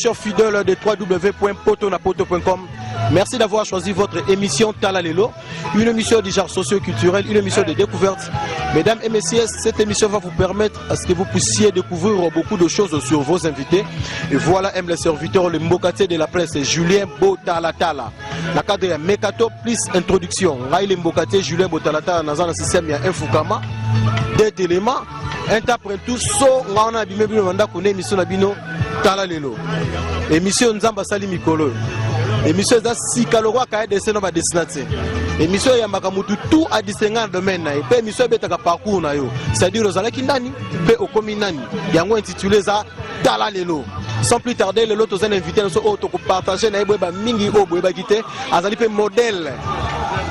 Chers fidèles de www.potonapoto.com. Merci d'avoir choisi votre émission Tala Lelo, une émission du genre socio-culturel, une émission de découverte. Mesdames et messieurs, cette émission va vous permettre à ce que vous puissiez découvrir beaucoup de choses sur vos invités. Et voilà, aime les serviteurs, le mbokatier de la presse, Julien Botalatala. Na cadre ya Mekato plus introduction. Ngai le mbokatier Julien Botalatala, naza na système ya Infukama, deux éléments. Un après tout, so nga wana abime bino na ndako na émission na bino Tala Lelo. Émission Nzambe asali mikolo. Émission eza sika lokwa kaya dessin no badessina te. Émission eyambaka mutu tout adisenga na domaine na ye, mpe émission ebetaka parcours na yo, c'est-à-dire ozalaki nani mpe okomi nani. Yango intitulé eza Tala Lelo. Sans plus tarder, lelo toza na invité na biso oyo tokopartage na ye boyeba mingi oyo boyebaki te. Azali mpe modèle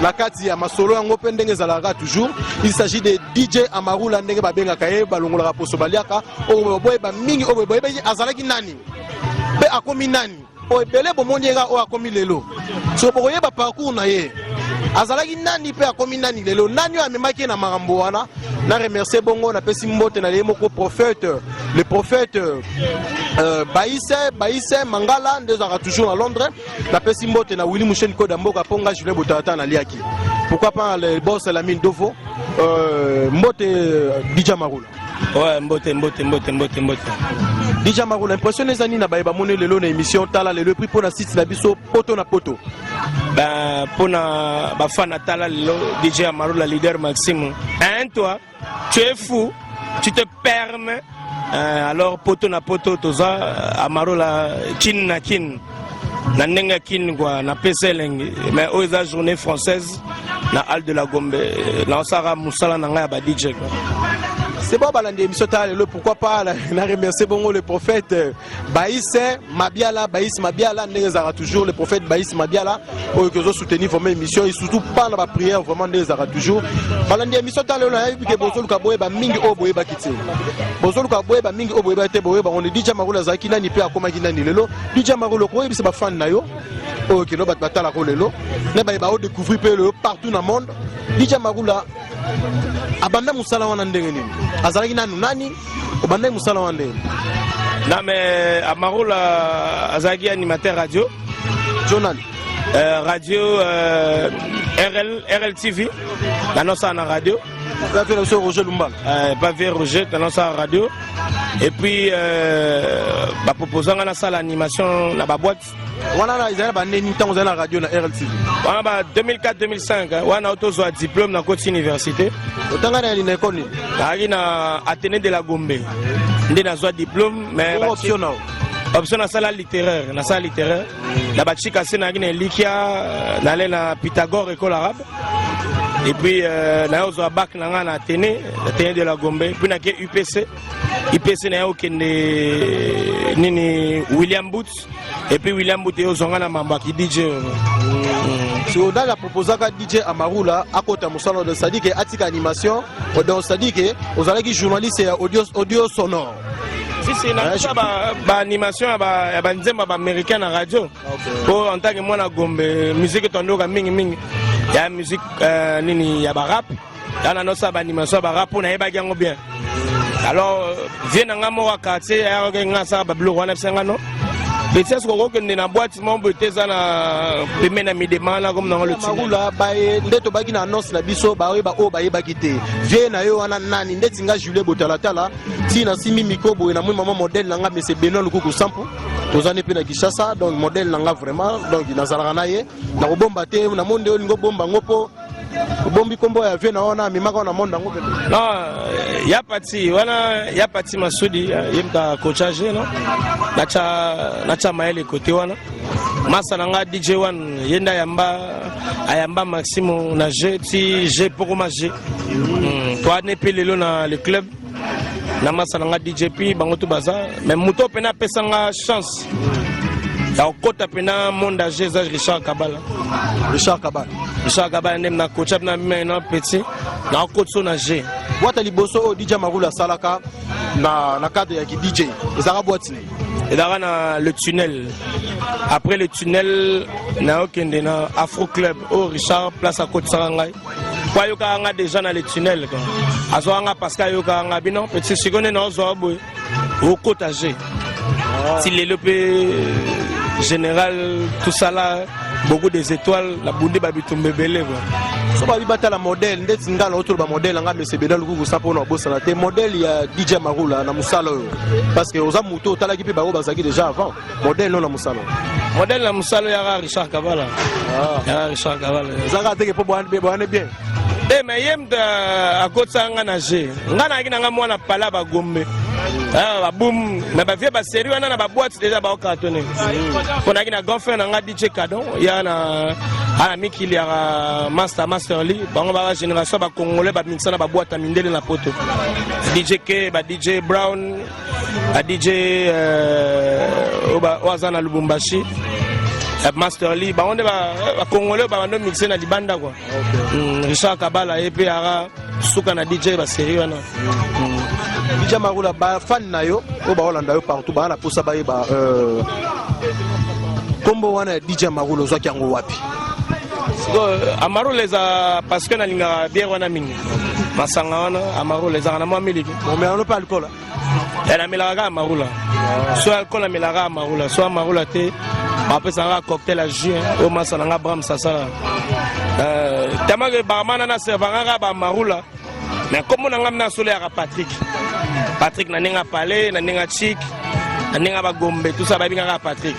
na kati ya masolo yango mpe ndenge ezalaka toujours. Il s'agit de DJ Amarula, ndenge babengaka ye, balongolaka poso baliaka. Oyo boyeba mingi oyo boyebaki, azalaki nani mpe akomi nani. Oyo ebele bomoni ye kaka oyo akomi lelo. So bokoyeba parcours na ye, azalaki nani mpe akomi nani lelo, nani oyo amemaki ye na makambo wana. Na remercier bongo, napesi mbote na ye moko prophète, le prophète Baïse Baïse Mangala, nde ezalaka toujours na Londres. Napesi mbote na Willi Musheni Koda Mboka, mpo nga Julien Botalata naliaki. Pourquoi pas le boss Lamine Dovo. Mbote DJ Amarula. Ouais, mbote, mbote, mbote, mbote, mbote. DJ Amarula, impression eza nini na baye bamoni lelo na émission Tala Lelo, et puis mpo na site na biso Poto na Poto? Ben, mpona bafana Tala Lelo, DJ Amarula, leader Maxime. Hein, toi, tu es fou, tu te permets. Alors, Poto na Poto, toza Amarula, kin na kin. Na ndenge ya kin quoi, napesa elengi. Mais oyo eza journée française na Halle de la Gombe. Naosaka mosala na ngai ya ba DJ quoi. C'est bon, balandi émission Tala Lelo, pourquoi pas na remercier bongo le prophète Baïs Mabiala, Baïs Mabiala, ndenge ezalaka toujours, le prophète Baïs Mabiala oyo tozo soutenir vraiment émission et surtout pas na ba prière vraiment, ndenge ezalaka toujours. Balandi émission Tala Lelo, nayebi ke bozoluka boyeba mingi oyo boyebaki te. Bozoluka boyeba mingi oyo boyebaki te, boyeba ngo DJ Amarula azalaki nani mpe akomaki nani lelo. DJ Amarula, okoyebisa bafan na yo oyo keno bato batalaka lelo na bayeba odécouvrir mpe lelo partout na monde, DJ Amarula abanda mosala wana ndenge nini, azalaki nanu nani, obandaki mosala wana ndenge nini? Non mais Amarula azalaki animateur radio. Journal. Radio RL, RLTV, nanosala na radio. Afe na biso Roger Lumbala. Pas vieux Roger, nanosala radio et puis baproposa nga nasala animation na baboîte. Wana na ezali na bandeni ntango ozali na radio na RLTV? Wana ba 2004 2005 wana tozwa diplôme na koti université. Otanga na école nini? Nazalaki na Athénée de la Gombe nde nazwa diplôme, mais Bongo option na yo? Option nasala littéraire, nasala littéraire na batika se nayaki na Elikia, nale na Pythagore, école arabe, et puis naye ozwa bac na ngai na Athénée, Athénée de la Gombe, puis nake UPC. UPC naye okende nini, William Booth, et puis William Booth eyozwa ngai na mambo ya ki DJ. So ndenge aproposaka DJ Amarula akota mosala, donc c'est-à-dire ke atika animation, donc c'est-à-dire ke ozalaki journaliste ya audio, audio sonore? Si si, naza baanimation ya banzembo ya baaméricain na radio, po en tant que mwana Gombe, musique tondoka mingimingi ya musique nini, ya barap. Ya na nosala baanimation ya barap mpo nayebaki yango bien. Alors vieux na nga moko ya quartier ayakaki nga asala babiloko wana, bisa nga no petit asoki okokende na boîte moko boye te, eza na pembeni na Midema na komi nango le tunnel. Amarula, baye nde tobaki na annonce na biso, bayeba oyo bayebaki te, vieux na yo wana nani? Ndeti nga Julien Botalatala, ntina nasimbi micro boye, namoni mama modèle na nga, monsieur Benoît Lukuku Sampu, toza ne mpe na Kinshasa. Donc modèle na nga vraiment, donc nazalaka na ye, nakobomba te. Namoni nde olingi obomba yango, mpo obombi nkombo ya vieux na wana amemaka wana monde yango mpe. Non, ya pati wana, ya pati Masudi, ye moto akochage no natya mayele kote wana. Masa na nga DJ one, ye nde ayamba, ayamba Maximo na g ti g pokoma g. Toane mpe lelo na le club na masa na nga DJ P, bango to baza. Mais moto mpena apesa nga chance ya kokɔta mpena monde age eza Richard Kabala. Richard Kabala. Richard Kabala nde na kocha na na petit na okota so na g. Boîte liboso oyo DJ Amarula asalaka na cadre ya ki DJ ezalaka boîte nini? Ezalaka na le tunnel. Après le tunnel, naokende na Afro Club oyo Richard place akotisaka ngai, po ayokaka nga déjà na le tunnel quoi. Azwaka nga parce que ayokaka nga bino petit, sikoyo nde naozwa boye okota g. Ti lelo mpe général tosala beaucoup des étoiles, nabundi babitumba ebele quoi. So babi batala modèle ndeti nga na otoloba modèle na nga mese beda lukuku sa mpona obosana te modèle ya DJ Amarula na mosala oyo, parce que oza moto otalaki mpe bango bazalaki déjà avant. Modèle no na mosala? Modèle na mosala oyo yaka Richard Kabala, yaka Richard Kabala. Ezaka teke mpo boyane bien. Te, mais ye moto akotisa nga na g. Nga nayaki na nga mwana pala bagombe, baboum, mais bavie basérie wana na baboîte déjà baocartonne, mpo nayaki na grand frère na nga DJ Cadon ya na ana mikili yaka master masterly. Bango baka génération bacongolais bamikisa na baboîte ya mindele na Poto, DJ K, ba DJ Brown, ba DJ oyo aza na Lubumbashi, Masterly. Bango nde bacongolais oyo babando mixe na libanda quoi. Richard Kabala ye mpe aka suka na DJ basérie wana. DJ Amarula, bafan na yo oyo baolanda yo partout baa na mposa bayeba nkombo wana ya DJ Amarula, ozwaki yango wapi? Sikoyo Amarula eza parce que nalingaka bière wana mingi, masanga wana Amarula ezalaka na mwa miliki. Omelano mpe alcool? Namelaka kaka Amarula. So alcool, namelaka Amarula. So Amarula te, bapesaka kaka cocktail ya jus oyo masa na nga Brams asala tamake barman na servanga kaka bamarula. Mais kombo na nga mina solo yaka Patrick, Patrick na ndenge apale, na ndenge achik, na ndenge bagombe, tout ça bayebi kaka Patrick.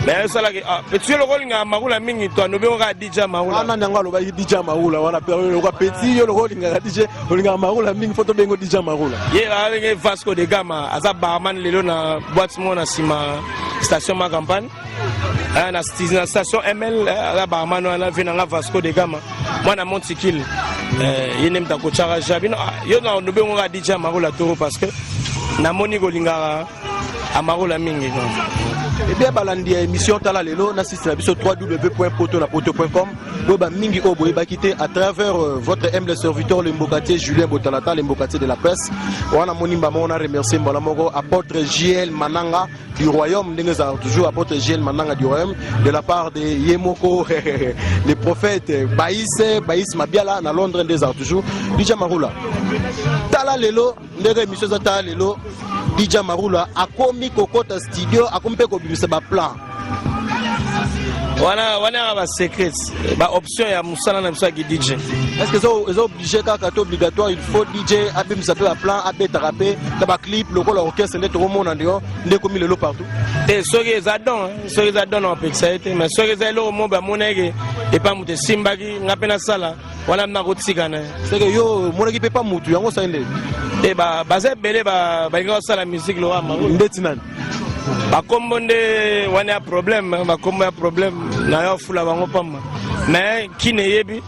Mais esalaki petit yo loko olingaka Marula mingi to anobi ngo kaka DJ Marula. Wana yango alobaki DJ Marula wana loka petit yo loko olingaka DJ, olingaka Marula mingi, fo tobengo DJ Marula. Ye abenge Vasco de Gama, aza barman lelo na boîte moko na nsima station Ma Campagne, na station ML. Aza barman wana ve nanga Vasco de Gama, mwana Montikile. Ye nde moto akotyaka jabino yo na olobi ngo kaka DJ Amarula toro, parce que namoni kolingaka Amarula mingi. Ebien, balandi ya émission Tala Lelo na site na biso www.poto na poto.com, boyeba mingi oyo boyebaki te à travers votre humble serviteur, le mbokatier Julien Botalata, le mbokatier de la presse. Wana moni mbama wana remercier mbala moko apôtre JL Mananga du royaume, ndenge ezalaka toujours, apôtre JL Mananga du royaume, de la part de ye moko le prophète Baïs Baïs Mabiala na Londres, nde ezalaka toujours. DJ Marula, tala lelo ndenge émission eza. Tala lelo, DJ Marula akomi kokota studio, akomi mpe kobimisa baplan. Wana wana yaka basecret, baoption ya mosala na biso ya DJ. Est ce que eza obligé kaka to obligatoire, il faut DJ abimisa mpe baplan, abetaka mpe na baclip lokola orchestre nde tokomona ndeyo nde ekomi lelo partout? Te, soki eza don, soki eza don na bapekisa ye te. Mais soki eza eloko mo bamona eke epa moto esimbaki, nga mpe nasala wana, mna kotika na ye. Seke yo omonaki mpe pa mutu yango osali nde? Te, baza ebele balingi kosala musique lokola Marula. Ndeti nani? Bakombo nde wana ya problème, bakombo ya problème na yo afula bango pamba. Mais kini eyebi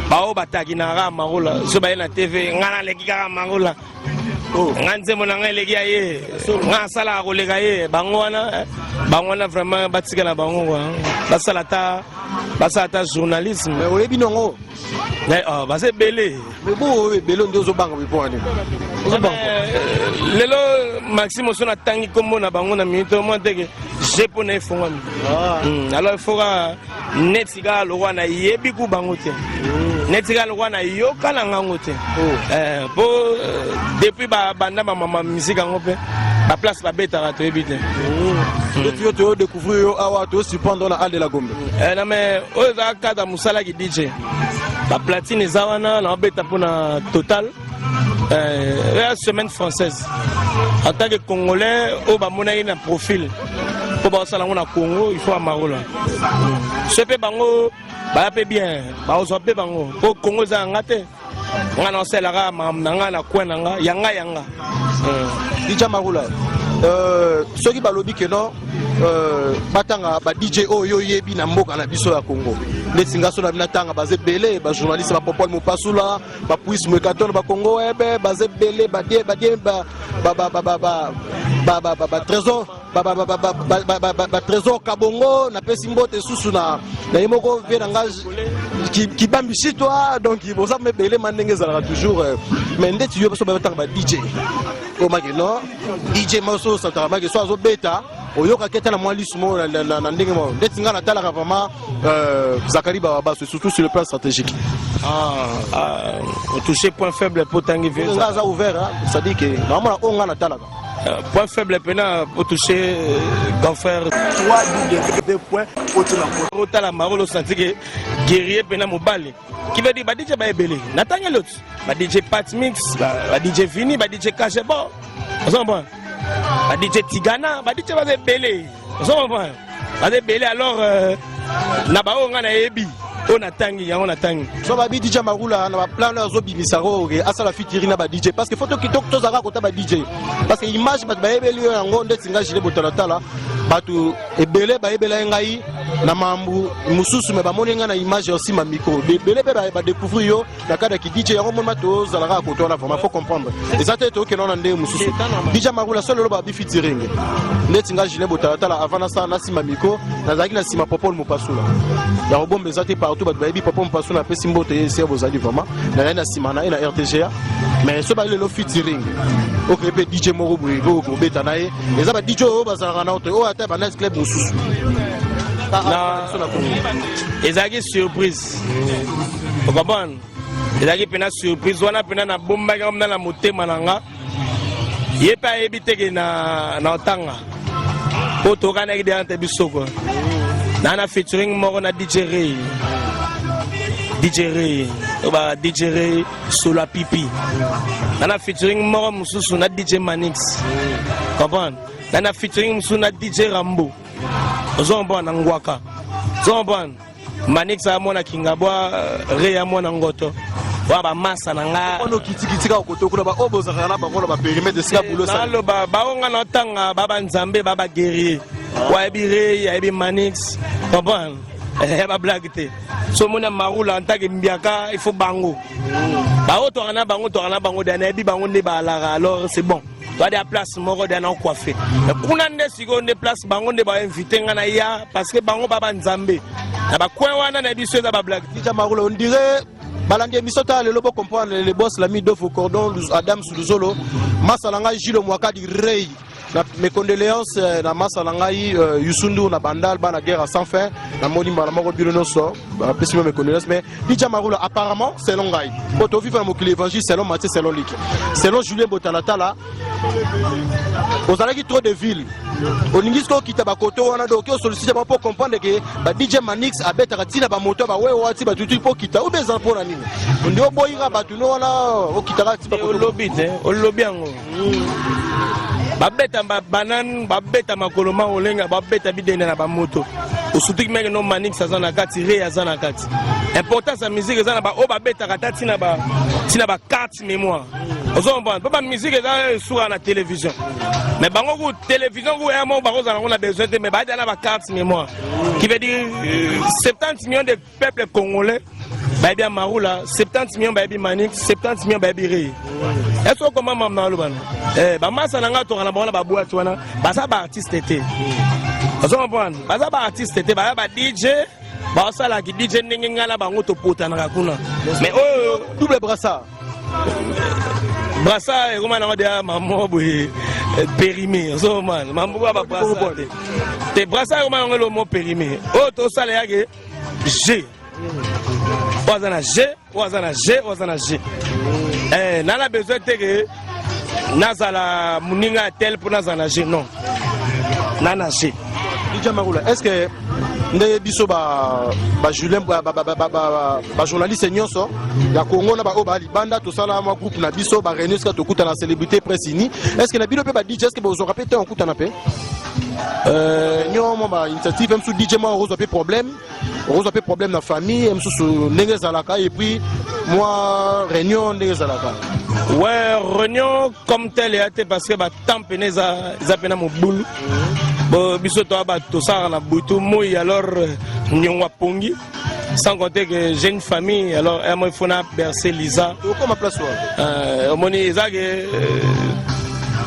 bao batakinaka Marula so baye na TV: "Nga naleki kaka Marula, nga nzembo na ngai eleki ya ye, nga asalaka koleka ye." Bango wana, bango wana vraiment batika na bango kua, basala ata journalisme. Mais oyebi nango? Baza ebele. Mais bo ebele nde ozobanga mpo wani ozobanga? Lelo Maxime oso natangi nkombo na bango na minute mwa teke je mpo na efongwami. Alors il faut kaka neti kaka lokwa nayebi ku bango te, neti kaka lokwa nayoka na ngango te, po depuis banda bamama musique yango mpe baplace babetaka toyebi te. Neti yo toyodécouvrir yo awa, toyosurprendre na Al de la Gombe. Na mais oyo eza cadre mosalaki DJ, baplatine eza wana naobeta mpona Total ya semaine française en tant que Congolais oyo bamonaki na profil mpo baosala yango na Congo. Il faut Amarola so mpe bango baya mpe bien, baozwa mpe bango mpo Congo eza yanga te. Nga na osalelaka makambo na nga na coin na nga, yanga yanga. DJ Marula, soki balobi ke non, batanga ba DJ oyo oyebi na mboka na biso ya Congo, neti nga so na bino natanga, baza ebele: bajournaliste bapopole Mopasula, bapuise Mwekatono, bacongo webe baza ebele, badie badie batrésor, batrésor Kabongo. Napesi mbote susu na ye moko vie na nga Kibambi toi. Donc boza mebele ma ndenge ezalaka toujours. Mais ndeti yo biso batanga ba DJ oyo maki non, DJ moso osantaka maki so azobeta, oyokaki ata na mwa lisu moko na ndenge moko. Ndeti nga natalaka vraiment Zakari Bababaso, surtout sur le plan stratégique. Otouche point faible po otangi. Nga aza ouvert, c'est-à-dire que naomona oyo nga natalaka. Point faible pena po toucher grand frère 3w.potonapoto. Otala Marolo, osenti ke guerrier pena mobali, qui veut dire ba DJ ba ebele natangeli oti ba DJ Pat Mix, ba DJ Vini, ba DJ Kajebo, ozo comprendre, ba DJ Tigana, ba DJ baza ebele, ozo comprendre, baza ebele. Alors na baoyo ngai nayebi, oyo natangi yango, natangi. So babi DJ Marula na baplan oyo azobimisaka, oyo asala featuring na ba DJ, parce que faut tozalaka kota ba DJ, parce que image bato bayebeli yo yango ndeti ngai Gile Botalatala, bato ebele bayebela ye ngai na mambu mosusu, me bamoni ngai na image ya nsima micro. Ebele mpe badécouvrir yo na cadre ya ki DJ. Yango moni tozalaka koto wana, vraiment faut comprendre, eza te tokende wana ndenge mosusu. DJ Marula, so lelo babi featuring ndeti ngai Julien Botalatala, avant nasala na nsima micro, nazalaki na nsima Popol Mopasula ya kobomba, eza te, partout bato bayebi Popol Mopasula. Napesi mbote ye esi bozali, vraiment nazali na nsima na ye na RTGA. Mais so bali lelo featuring, okeye mpe DJ moko boye kobeta na ye, eza ba DJ oyo bazalaka na ote oyo ata ba night club mosusu? Na ezalaki surprise, okomprendre, ezalaki mpena surprise wana mpena nabombaki yango na motema na nga. Ye mpe ayebi teke na otanga po tokanaki deya te biso kua na featuring moko na DJ Ray, DJ Ray oyo ba DJ Ray solo apipi, na featuring moko mosusu na DJ Manix, comprendre, na featuring mosusu na DJ Rambo, ozo comprendre, na Ngwaka, ozo comprendre. Manix aya mwana Kingabwa, Ray ya mwana Ngoto, wa bamasa na nga. Wana okitikiti kaka koto kuna, baoyo bozalaka na bango na bapérimètre esika bulo. Naloba bao nga na otanga ba banzambe, ba baguerrier, wayebi Rey, ayebi Manix, comprendre, ya bablague te. So omoni ya Marula en tant que mbiaka, il faut bango bao toaka na bango, toaka na bango da, nayebi bango nde baalaka. Alors c'est bon, toadi ya place moko da na coiffe kuna nde sikoyo nde place bango nde bainvite nga na ya, parce que bango ba banzambe na bacoin wana, nayebi so eza bablague. DJ Marula, on dirait balandi émission ta lelo bocomprendre le boss Lami Dofo Cordon Adam Luzolo, masa na ngai Gilo Mwakadi Rey, na mes condoléances na masa na ngai Yusundu na Bandal, bana guerre sans fin, namoni mbala moko bino nyonso, bapesi mes condoléances. Mais DJ Marula, apparemment, selon ngai, po tovivre na mokili, évangile selon Matthieu, selon Luc, selon Julien Botalatala, ozalaki trop de ville, olingi soki okita bakoto wana, donc osollicite bango mpo comprendre ke ba DJ Manix abetaka ntina bamoto bawewa ti batutu mpo okita obe, eza mpona nini nde oboyika bato no wana okitaka ti bakoto? Olobi te, olobi yango, babeta babanane, babeta makolo ma olenga, babeta bidende na bamoto, osutuki meke no. Manix aza na kati, Rey aza na kati. Importance ya musique eza na baoyo babetaka ata ntina bacarte mémoire, ozo comprendre, mpo bamusique eza esukaka na télévision, mais bango ku télévision ku ya moko bakozala yango na besoin te, mais baza na bacarte mémoire, qui veut dire 70 millions de peuple congolais bayebi ya Marula, 70 millions bayebi Manix, 70 millions bayebi Rey. Est ce okoma mama na aloba bamasa na ngai, toka na bango na baboite wana, baza baartiste te, ozo comprendre, baza baartiste te, baza ba DJ, baosalaki DJ ndenge ngai na bango topotanaka kuna, mais oyo double brassard. Brassard ekoma nango deya mamo boye périmé, ozomana mambo ya babrassard te te, brassard ekoma nango elomo périmé. Oyo tosala yake g, oyo aza na g, oyo aza na g, oyo aza na g, nana besoin te ke nazala moninga ya tel mpo nazala na g, non, na na g. DJ Marula, est ce que ndenge biso bajulien, bajournaliste nyonso ya Congo na baoyo baa libanda, tosala mwa groupe na biso, baréunion esika tokutana, célébrité presse uni, est ce que na bino mpe ba DJ, est ce que bozwaka mpe te okutana mpe réunion, mwa bainitiative mosusu? DJ mwa okozwa mpe problème, okozwa mpe problème na famille mosusu ndenge ezalaka, et puis mwa réunion ndenge ezalaka? Ouais, réunion comme tel eya te, parce que batemps pene eza pena mobulu. Bo biso toya bato tosalaka na butu moi, alors niongo apongi, sans compter que j'ai une famille, alors moi il faut na bercer Lisa. Okoma place wana. Omoni eza ke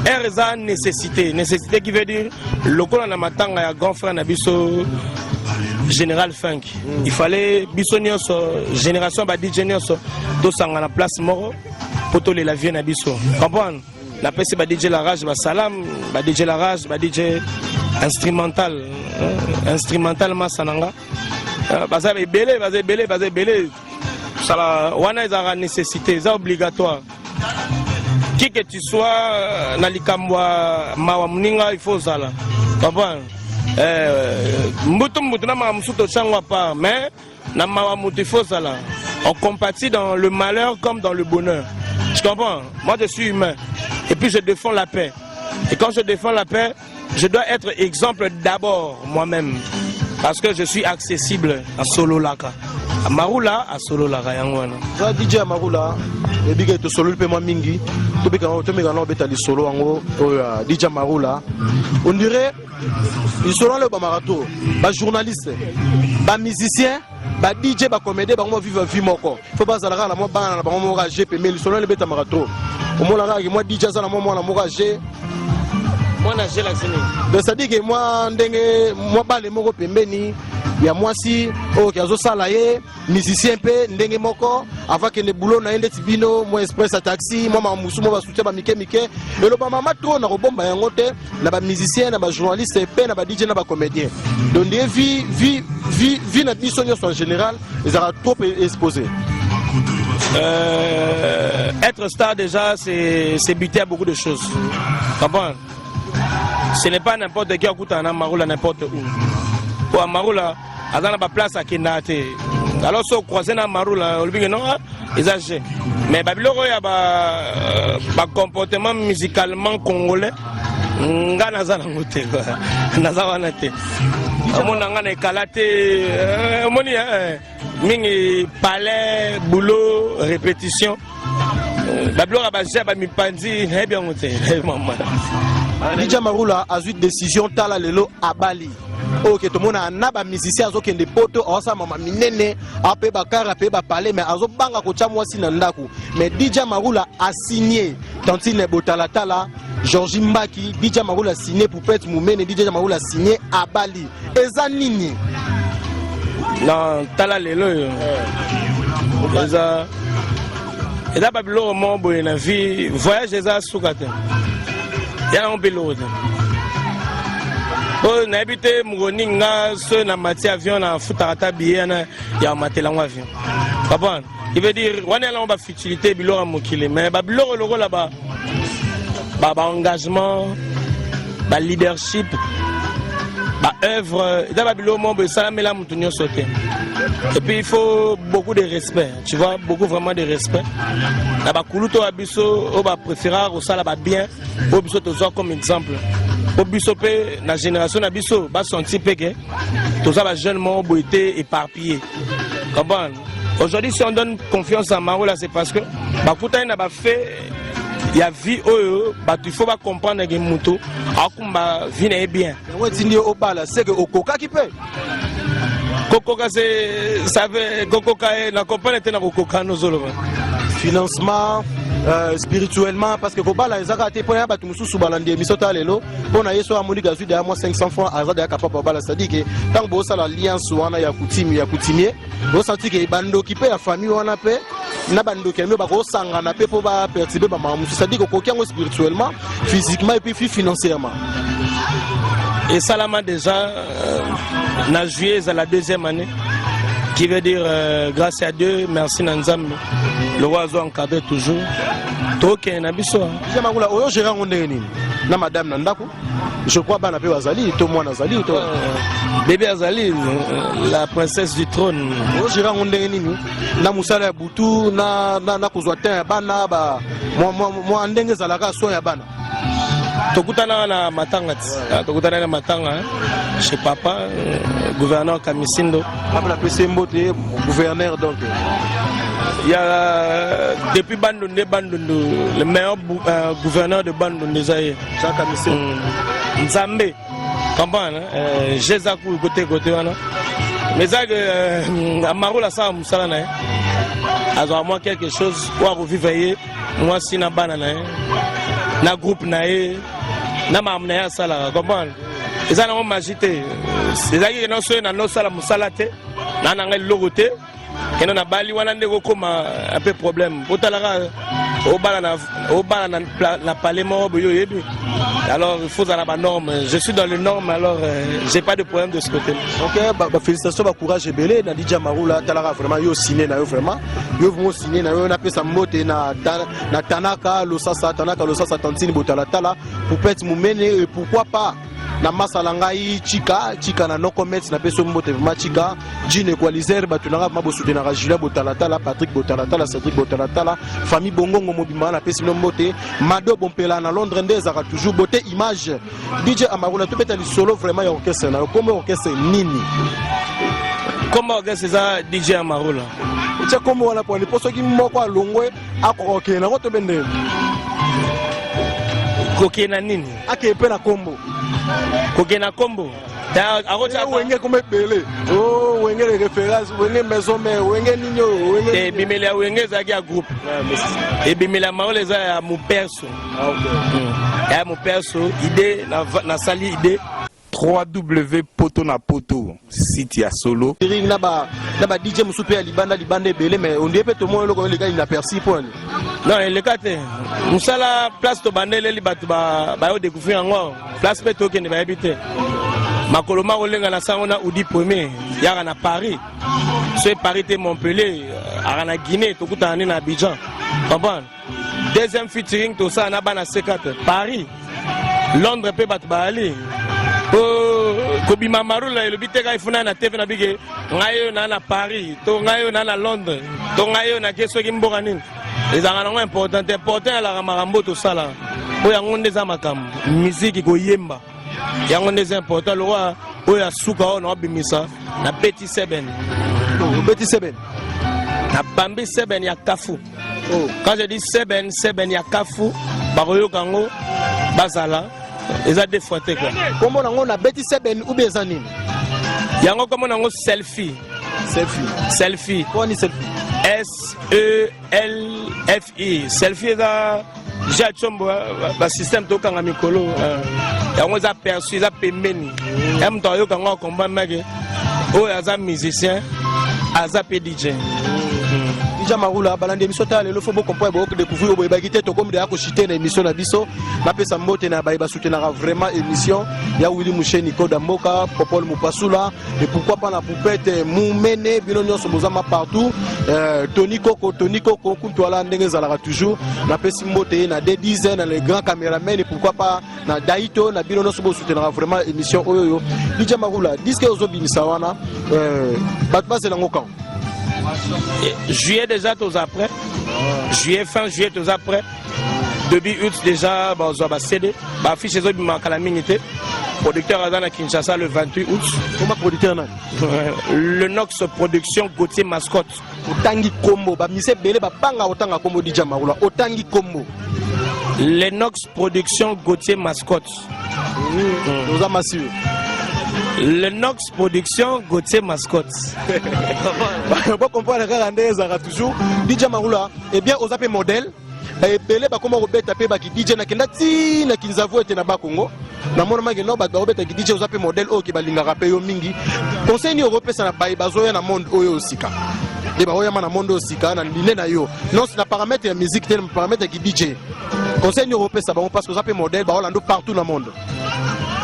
r eza nécessité, nécessité qui veut dire lokola na matanga ya grand frère na biso Général Funk, il fallait biso nyonso, génération ba DJ nyonso, tosanga na place moko mpo tolela vie na biso, comprendre. Napesi ba DJ La Rage basalam, ba DJ La Rage, ba DJ instrumental, instrumental masa na nga, baza ebele, baza ebele, baza ebele. Sala wana ezalaka nécessité, eza obligatoire. Qui que tu sois, na likambo ya mawa moninga, il faut ozala comprendre. Mbutu mbutu na mawa mosusu totyango à part, mais na mawa moto, il faut ozala. On compatit dans le malheur comme dans le bonheur, tu comprends? Moi, je suis humain et puis je défends la paix, et quand je défends la paix, je dois être exemple d'abord moi-même, parce que je suis accessible. Asololaka Amarula, asololaka yango wana. Za DJ Amarula, ebika tosololi mpe mwa mingi. Tomeka na obeta lisolo yango oyo ya DJ Amarula. On dirait lisolo wana ebamaka to bajournaliste, bamusicien, ba DJ, bacomédien, bango bavivre vie moko. Fo bazala kaka na mwa bana na bango moko age pembeni. Lisolo wana ebetamaka trop. Omona kaka mwa DJ aza na mwa mwana moko age. Mwana age lakisi nini? Donc c'est-à-dire que mwa ndenge mwa bale moko pembeni ya mwasi oyo ke azosala ye musicien mpe ndenge moko avant kende boulot na ye, ndeti bino mwa express ya taxi, mwa makambo mosusu, mwa basoutien bamike mike. Eloba mama trop na kobomba yango te na bamusicien, na bajournaliste mpe na baDJ, na bacomédien. Donc nde vie na biso nyonso en général ezalaka trop exposé. Être star déjà, c'est buter à beaucoup de choses. Comprends? Ce n'est pas n'importe qui akuta na Maroula n'importe où. Po Maroula, aza na baplace akendaka te. Alors so croisé na Maroula, olobi ke non, eza jeu. Mais babiloko oyo ya bacomportement musicalement congolais, nga naza nango te, naza wana te. Omona nga na ekala te, omoni mingi palais, boulot, répétition. Babiloko ya baje bamipanzi, nayebi yango te, nayebi mama. DJ Marula azwi décision, tala lelo abali. Oyo ke tomona na bamusicien azokende Poto, aosala mama minene, ape bakar, ape bapale, mais azobanga kotya mwasi na ndako. Mais DJ Marula asigné tantine Botalatala, Georgie Mbaki. DJ Marula asigné Poupette Mumene. DJ Marula asigné, abali. Eza nini? Na tala lelo oyo, eza babiloko moko boye na vie. Voyage eza suka te, ya nango mpe eloko te. Po nayebi te mokolo nini nga so na mati avion, nafutaka ata billet wana ya matela yango avion, comprendre? Il veut dire wana ya nango bafutilité, biloko ya mokili. Mais babiloko lokola baengagement, baleadership, baœuvre, eza babiloko moko boye esalamela motu nyonso te. Et puis il faut beaucoup de respect, tu vois, beaucoup vraiment de respect na bakulutu oyo ya biso, oyo bapréféra kosala babien oyo biso tozwa comme exemple, po biso mpe na génération na biso basentir mpe ke toza bajeune moko boye te éparpillé, comprendre? Aujourd'hui, si on donne confiance à Marola, c'est parce que bakutani na bafaits ya vie oyo bato il faut bacomprendre ke moto akumba vie na ye bien. Yango etindi ye obala, seke okokaki mpe. Kokoka, se ça veut kokoka ye na comprendre te na kokoka nozoloba. Financement, spirituellement, parce que kobala eza kaka te mpo ya bato mosusu balandi émission ta lelo. Mpo na ye so amoniki azwi deya mwa 500 francs, aza deya capable babala. C'est-à-dire ke ntango bosala alliance wana ya coutume, ya coutumier, bosanti ke bandoki mpe ya famille wana mpe na bandoki ya mio bakosangana mpe mpo baperturbe bamama mosusu. C'est-à-dire kokoki yango spirituellement, physiquement et puis financièrement. Esalama déjà na juillet, eza la deuxième année, qui veut dire grâce à Dieu, merci na Nzambe, le roi azo encadré toujours, tokende na biso. DJ Maroula, oyo gérer yango ndenge nini na madame na ndako? Je crois bana mpe bazali, to mwana azali to? Bébé azali, la princesse du trône. Oyo gérer yango ndenge nini na mosala ya butu na kozwa temps ya bana ba mwa ndenge ezalaka, soin ya bana? Tokutana na matanga ti. Tokutana na matanga, hein, chez papa gouverneur Kamisindo. Papa napesi ye mbote, gouverneur donc. Il y a depuis Bandundu, Bandundu, le meilleur gouverneur de Bandundu eza ye. Jacques Kamisindo. Nzambe comprendre, hein? Jezaku côté côté wana, mais eza ke Amarola asala mosala na ye, azwaka mwa quelque chose oyo akovivre ye, mwasi na bana na ye, na groupe na ye, na makambo na ye asalaka, comprendre? Eza nango magie te. Ezalaki kena soki na nosala mosala te, na nanga eloko te, kende na bali wana nde kokóma un peu problème. Otalaka Obala na obala na, na palais moko boye oyebi. Alors il faut zala ba norme. Je suis dans les normes alors j'ai pas de problème de ce côté. Ok, ba, ba félicitations ba courage ebele na DJ Maroula talaka vraiment yo signé na yo vraiment. Yo vraiment signé na yo na pesa mbote na na Tanaka Losasa Tanaka Losasa Tantine Botala Tala Poupette Mumene et pourquoi pas na masala ngai chika chika na noko mets na peso mbote vraiment chika jean equalizer bato nanga vraiment bosutenaka Julien Botalatala Patrick Botalatala Cédric Botalatala famille Bongongo mobimba na pesi bino mbote Mado Bompela na Londres nde ezalaka toujours beauté image DJ Amarula tobeta lisolo vraiment ya orchestre na yo kombo orchestre nini kombo orchestre eza DJ Amarula otia kombo wana poni mpo soki moko alongwe akoka kokende nango to mpe ndenge kokende na nini akende mpe na kombo kokende na kombo wenge koma ebele oh, wenge le référence wenge maison mère wenge nini oyo wenge ebimeli ya wenge ezalaki ya groupe ebimeli ya maola eza ya moperso ah, ya moperso idée nasali idée 3W poto na poto site ya solo na ba na ba DJ mosusu mpe ya libanda libanda ebele mais ondie mpe tomoni eloko eleka inaperçu mpo nani non eleka te mosala place tobandeleli bato bayo découvrir yango place mpe tokende bayebi te makolo makolenga na sango na udi premier yaka na paris soki paris te montpellier aka na guinée tokutana nde na abidjan comprendre deuxième featuring tosala na bana c4 paris londres mpe bato bayali po kobima marula elobi te kai funa na tv na bike ngai oyo naa na paris to ngai oyo naa na londres to ngai oyo nake soki mboka nini ezalaka nango important te important elaka makambo tosala mpo yango nde eza makambo miziki koyemba yango nde eza important lokola oyo ya suka oyo naobimisa na beti seben obeti seben na bambi seben ya kafu oh. Quand je dis seben seben ya kafu bakoyoka yango bazala eza deux fois te quoi kombo nango na beti seben ou bien eza nini yango kombo nango selfie selfie selfie poni selfie S E L F I selfie eza ja chombo ba système tokanga mikolo yango eza perçu eza pembeni ya moto ayoka yango akomba make oyo aza musicien aza mpe DJ DJ Marula balandi émission ta lelo faut bo comprendre bo découvrir bo ebaki te tokomi deya kochite na émission na biso napesa mbote na baye basoutenaka vraiment émission ya Willy Musheni Koda Mboka Popol Mupasula et pourquoi pas na Poupette Mumene bino nyonso bozama partout Tony Koko Tony Koko kuntu ala ndenge ezalaka toujours napesi mbote na D10 na les grands caméramen et pourquoi pas na Daito na bino nyonso bosoutenaka vraiment émission oyo yo DJ Marula disque ozobimisa wana bato bazela yango quand juillet déjà toza prêt juillet fin juillet toza prêt début août déjà bazwa ba CD baaffiche ezobima kala mingi te producteur aza na Kinshasa le 28 août koma producteur nani le Nox Production Gauthier Mascotte otangi kombo bamise ebele babanga otanga kombo DJ Marula otangi kombo Lenox Production Gauthier Mascotte oza masure Lenox Production Gauthier Mascotte bocomprendre kaka nde ezalaka toujours DJ Marula eh bien oza mpe modèle baebele bakoma kobeta mpe baki DJ nakenda ti na Kinzavu ete na Bakongo namonamaki no bato bakobetaki DJ oza mpe modèle oyo ke balingaka mpe yo mingi conseil nini okopesa na baye bazoya na monde oyo osika nde baoyama na monde oyo sika na line na yo non na paramètre ya musique te na paramètre ya ki DJ conseil nini okopesa bango parce que oza mpe modèle baolanda partout na monde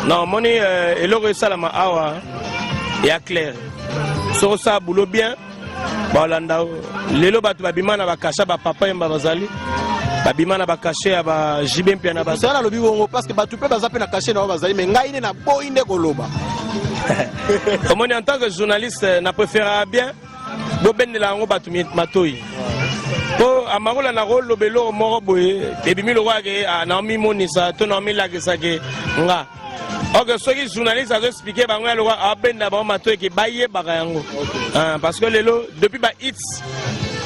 non omoni eloko esalama awa ya clair soki osala boulot bien baolanda lelo bato babima na bakasha bapapa yemba bazali babima na bakashe ya ba JB mpia na bazali nalobi bongo parce que bato mpe baza mpe na kashe na bango bazali mais ngai nde naboyi nde koloba omoni en tant que journaliste na préférera bien bobendela yango bato matoi mpo amakola na koloba eloko moko boye ebimi lokola ke naomimonisa to naomilakisa ke nga ok soki journaliste azo expliquer bango ya lokola abenda bango matoi ke bayebaka yango parce que lelo depuis ba hits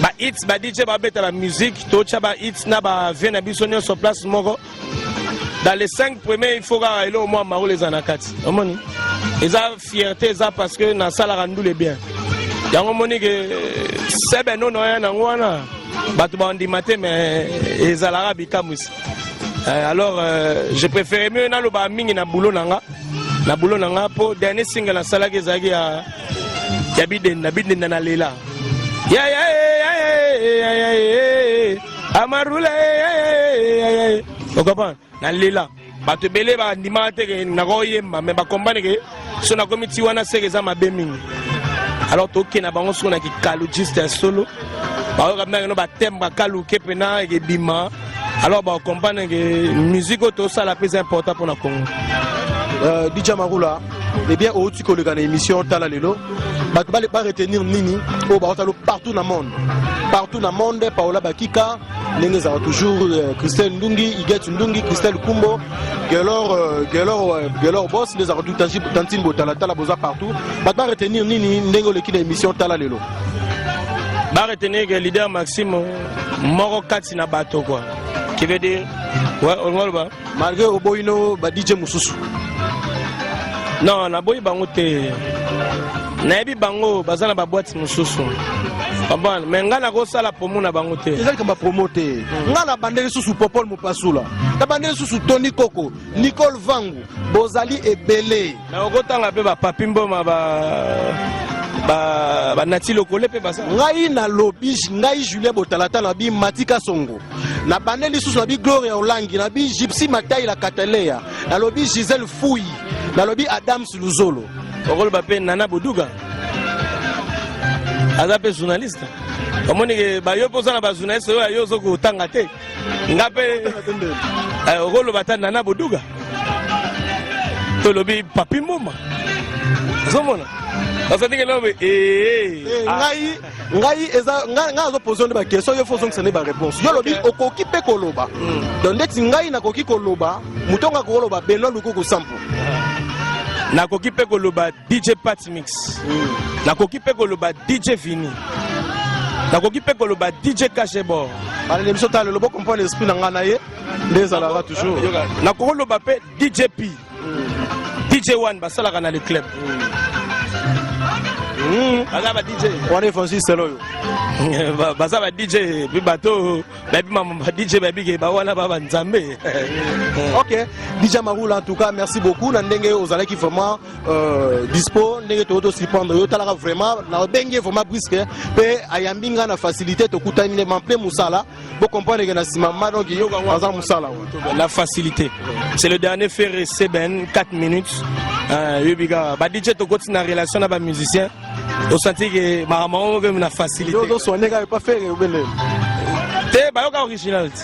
ba hits ba DJ babeta ba musique totya ba hits na ba vie na biso nyonso place moko dans les 5 premiers il faut kaka eloko mwa marole eza na kati omoni eza fierté eza parce que nasalaka ndule bien yango omoni ke seben oyo naoya nango wana bato bandima te mais ezalaka bikamwisi alors je préfère mieux naloba mingi na boulot na nga na boulot na nga mpo dernier single nasalaki ezalaki ya ya bidenda bidenda na lela ya ya ya ya ya ya. Amarula ocomprendre nalela bato ebele bandimaka te ke nakoyemba mais bacomprendre ke so nakomi ti wana seke eza mabe mingi. Alors tokende na bango soko na kikalugiste ya solo, bayoka mpena keno batembre akaluke mpena ekebima. Alors bacomprendre ke musique oyo tosala mpe eza important mpona Congo. DJ Amarula, eh bien, outi koleka na émission Tala Lelo, bato baretenir nini oyo baotala partout na monde, partout na monde? Paola Bakika, ndenge ezalaka toujours, Christelle Ndungi, Iget Ndungi, Christelle Kumbo, Gelor, Gelor, Gelor Boss, nde ezalaka tout, Tantine Botalatala, boza partout. Bato baretenir nini ndenge oleki na émission Tala Lelo? Baretenir ke leader Maxime moko kati na bato quoi, qui veut dire, ouais, olingo oloba. Malgré oboyino ba DJ mosusu. Non, naboyi bango te. Nayebi bango baza na baboîte mosusu, comprendre, mais ngai nakosala promo na bango te. Eza likambo ya promo te. Ngai na bandeli lisusu Popol Mopasula, na bandeli lisusu Tony Koko, Nicole Vangu, bozali ebele. Nakokotanga mpe bapapi Mboma, banati lokole mpe baza. Ngai nalobi, ngai Julien Botalata, na bi Matika Songo, na bandeli lisusu na bi Gloria Olangi, na bi Gypsy Matai la Kataleya, nalobi Gisele Fui, nalobi Adams Luzolo. Okoloba mpe Nana Boduga aza mpe journaliste. Omoni ke bayo mpe oza na bajournaliste oyo ayo ozo kotanga te. Nga mpe okoloba ata Nana Boduga, tolobi Papi Mboma, ozomona osatike lobe. Ngai eza ngai nazopose nde baquestion, yo fo ozongisa nde baréponse. Yo lobi okoki mpe koloba, donc ndeti ngai nakoki koloba, moto onga akokoloba Benoit Lukuku Sampo. Nakoki mpe koloba DJ Pat Mix, nakoki mpe koloba DJ Vini, nakoki mpe koloba DJ Cachebor. Balele biso tala lelo, bocomprendre esprit na ngai na ye nde ezalaka toujours. Nakoki koloba mpe DJ P, DJ One, basalaka na le club, baza ba DJ. Wana évangile oyo. Baza ba DJ mpe bato bayebi mama ba DJ, bayebi ke bawana ba banzambe. Ok, DJ Amarula, en tout cas merci beaucoup na ndenge ozalaki vraiment dispo, ndenge toyo tosurprendre yo. Otalaka vraiment na obenge vraiment brusque mpe ayambi ngai na facilité, tokutani nde mpe mosala, bocomprendre ke na nsima ma donc aza mosala. La facilité, c'est le dernier faire seben 4 minutes. Yoyebi kaka ba DJ, tokoti na relation na bamusicien, osanti ke makambo yango moko na facilité. Ozosoigne kaka epa Ferre obele. Te, bayoka original ti,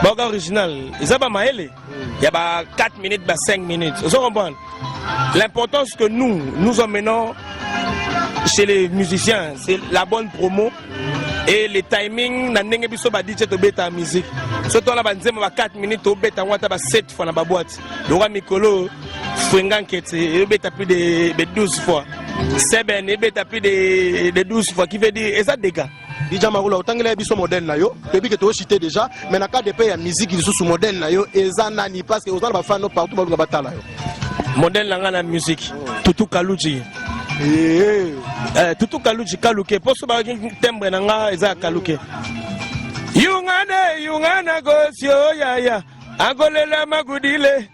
bayoka original, eza bamayele ya ba 4 minutes, ba 5 minutes, ozo comprendre l'importance que nous nous emmenons chez les musiciens, c'est la bonne promo et le timing na ndenge biso ba DJ tobeta musique. So twana banzembo ba 4 minutes, tobeta yango ata ba 7 fois na baboîte. Lokwa mikolo Fwenga Nkete ebeta plus de 12 fois, Seben ebeta plus de 12 fois, qui veut dire eza dégâts. DJ Amarula, otangela biso modèle na yo. Toyebi ke tochite déjà, mais na cas de pe ya musique lisusu, modèle na yo eza nani? Parce que oza na bafan no partout, balunga batala yo. Modèle na nga na musique, Tutu Kaluji. Tutu Kaluji Kaluke, mpo so bayoki timbre na nga eza ya Kaluke. Yungane yungana gosio yaya akolela magudile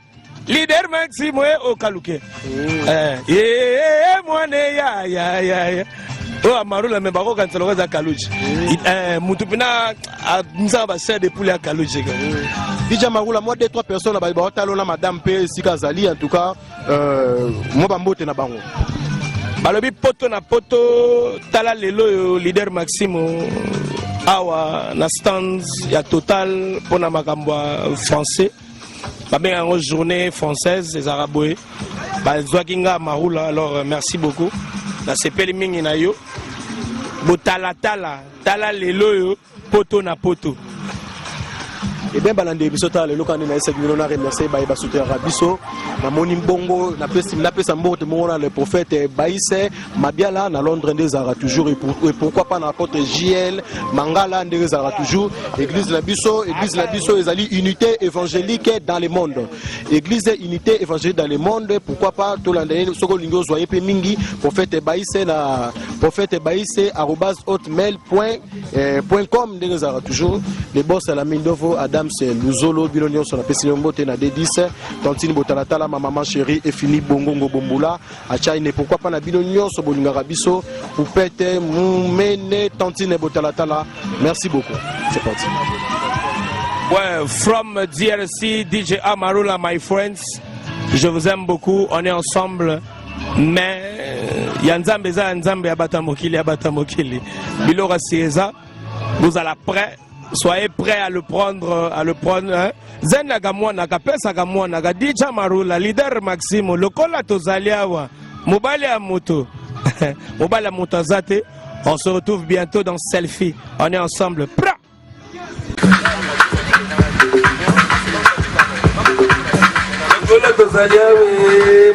leader Maxime o Kaluke. Ye mwane ya ya ya ya oyo Amarula, me bakokanisa loko eza Kaluji. Mutu mpena amisaka bachair de poule ya Kaluji. DJ Amarula, moi deux trois personnes baotala na madame mpe esika azali, en tout cas mwa bambote na bango. Balobi Poto na Poto, tala lelo oyo leader Maxime awa na stand ya Total mpona makambo ya français, babenga yango journée française, ezalaka boye, bazwaki nga Marula. Alors merci beaucoup, nasepeli mingi na yo. Botalatala, tala lelo oyo Poto na Poto. Eh bien, balandi biso tala lelo, kani nayesaki bino na remercier baye basoutenaka biso. Namoni mbongo napesa mbote moko na le prophète Baise Mabiala na Londres, nde ezalaka toujours, et pourquoi pas na apôtre JL Mangala, ndenge ezalaka toujours. Église na biso, église na biso ezali Unité évangélique dans le monde, église Unité évangélique dans le monde. Pourquoi pas tolanda ye? Soki olingi ozwa ye mpe mingi, prophète Baise na prophète baise @hotmail.com, ndenge ezalaka toujours. Le boss ya la Mindovo, Adams Luzolo, bino nyonso napesi bino mbote na D10, Tantine Botalatala, ma maman chérie Efini Bongongo Bombula Achaine, pourquoi pas na bino nyonso bolingaka biso, Poupete Mumene, Tantine Botalatala, merci beaucoup, c'est parti. Ouais, from DRC, DJ Amarula, my friends. Je vous aime beaucoup, on est ensemble. Mais ya Nzambe eza ya Nzambe, ya bato ya mokili, ya bato ya mokili. Biloko asi eza, bozala prêt, soyez prêts à le prendre, à le prendre. Hein? Zenaka mwanaka, pesaka mwanaka, DJ Amarula, leader Maximo, lokola tozali awa, mobali ya moto, mobali ya moto aza te. On se retrouve bientôt dans Selfie. On est ensemble. Pra! Lokola tozali awe,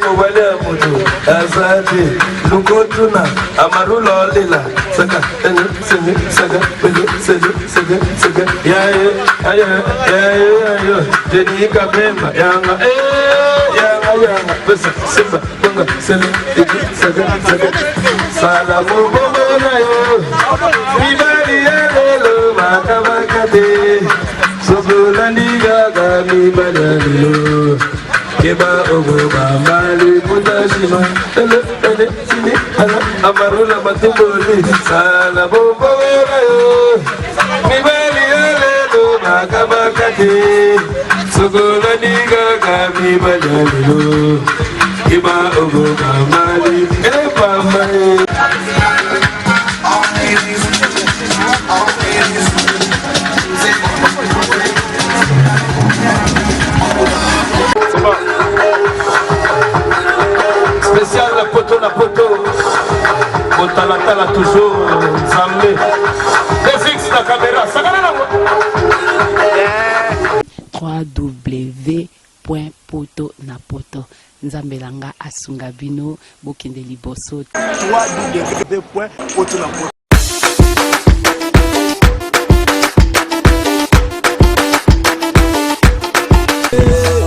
mobali ya moto aza te, lukotuna amarula olela saka ene sene saka ene sene seke seke yaye ayo yaye ayo jeni kabemba yanga eh yanga yanga pesa simba bonga sele iki saka saka sala mobongo na yo mibali ya lelo bakabaka te sokolandi kaka mibali ya lelo keba okobamba liputa nsima ele ele sini ala amarula matumboli sala bongo na yo mibali ya lelo bakabaka te sokolandi kaka mibali ya lelo keba okobamba epamba ye. Spécial poto na poto, kotalatala toujours Nzambe Defix na caméra sakana nango. www.poto na poto. Nzambe na nga asunga bino, bokende liboso. www.poto na poto.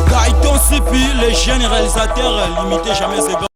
Gaëtan Sipi, les jeunes réalisateurs limités jamais égal.